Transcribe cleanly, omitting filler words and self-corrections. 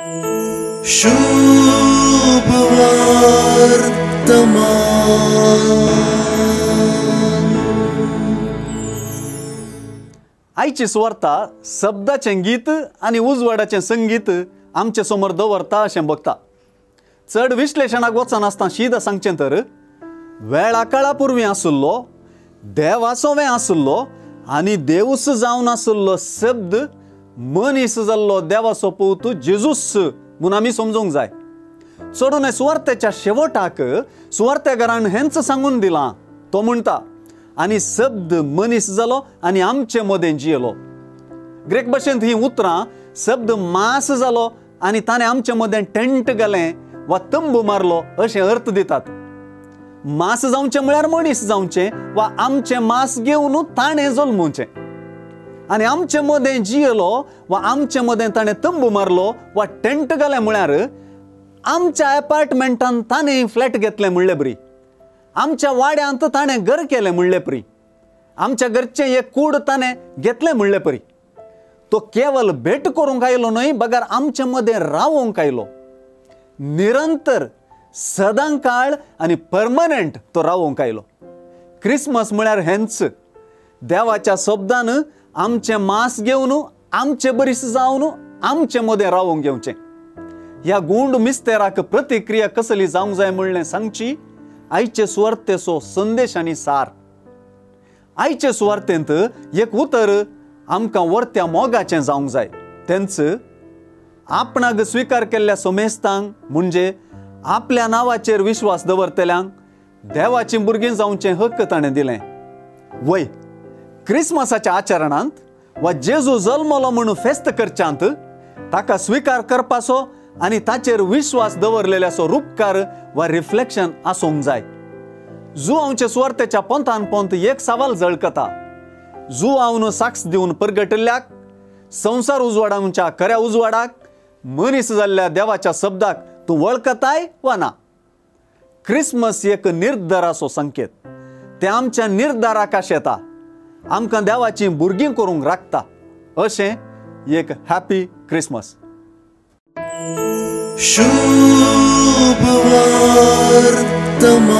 शुभ वर्तमान. आयची सुवार्ता शब्दाचें गीत आनी उजवाडाचें संगीत आमचे समोर दवरता अशें बघता. चड विश्लेशणाक वचनासतना शीद सांगचें तर वेळा काळा पुर्वी आसुल्लो देवासोवें आसुल्लो आनी देवूस जावन आसुल्लो शब्द मनीस जाल्लो देवाचो पूत जेजूस म्हूण आमी समजूंक जाय. चडून सुवार्तेच्या शेवटाक सुवार्तेकारान हेंच सांगून दिलां. तो म्हणटा आनी शब्द मनीस जालो आनी आमचे मदें जियेलो. ग्रीक भाशेंत हीं उतरां शब्द मास जालो आनी ताणें आमचे मदें टेंट घालें वा तंबू मारलो अशें अर्थ दितात. मास जावचें म्हळ्यार मनीस जावचें वा आमचें मास घेवन ताणें जल्मोवचें आनी आमचे मदें जियेलो वा आमचे मदें ताणें तंबू मारलो वा टेंट घालें म्हळ्यार आमच्या एपार्टमेंटान ताणें फ्लॅट घेतलें म्हणले बरी, आमच्या वाड्यांत ताणें घर केलें म्हणले परी, आमच्या घरचें एक कूड ताणें घेतलें म्हणले परी. तो केवल भेट करूंक आयलो न्हय बगर आमचे मदें रावोंक आयलो. निरंतर सदां काळ आनी परमनंट तो रावोंक आयलो. क्रिसमस म्हळ्यार हेंच, देवाच्या शब्दान आमचें मास घेवन आमचे बरीस जावन आमचे मदें रावोंक घेवचें. ह्या गुंड मिस्तेराक प्रतिक्रिया कसली जावंक जाय म्हणलें सांगची आयचे सुवार्तेचो संदेश आनी सार. आयचे सुवार्तेंत एक उतर आमकां वर्त्या मोगाचें जावंक जाय. तेंच आपणाक स्विकार केल्ल्या सोमेस्तांक म्हणजे आपल्या नांवाचेर विश्वास दवरतल्यांक देवाची भुरगीं जावचें हक्क ताणें दिलें. वय क्रिसमसाच्या आचरणांत वा जेजू जल्मलो म्हणून फेस्त करच्यांत ताका स्विकार करपाचो आनी ताचेर विश्वास दवरलेल्याचो रुपकार वा रिफ्लेक्शन आसूंक जाय. जुआंवचे सुवार्तेच्या पोंतान पोंत एक सवाल झळकता. जुआंवन साक्ष दिवन परगटिल्ल्याक संवसार उजवाडांच्या खऱ्या उजवाडाक मनीस जाल्ल्या देवाच्या शब्दाक तूं वळखताय वा ना? क्रिसमस एक निर्धाराचो संकेत. ते आमच्या निर्धाराक आशेता, आमकां देवाची भुरगीं करूंक राखता. अशें एक हॅपी क्रिसमस. शुभ वर्तमान.